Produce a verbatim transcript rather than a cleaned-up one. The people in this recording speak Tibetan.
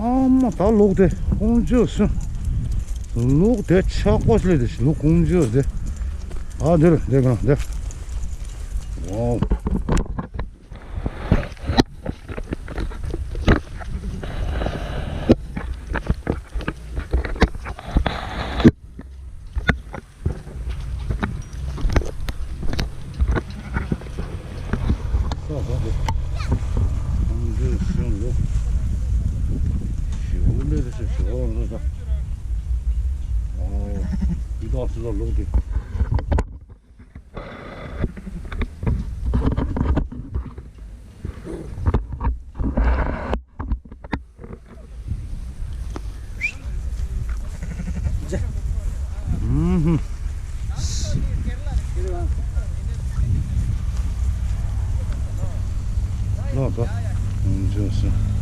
ཨ་མ་ད་ལུག་དེ་ཀོང་ཇོ་སུ། ལུག་དེ་ཆག་པོ་ཞིག་ལས་དེ་ལུག་ཀོང་ཇོ་དེ། ཨ་དེར་དེ་གང་དེ། ཝའོ། ཨུམ། ལོག་གོ། ཨུམ། ཅོ་སི།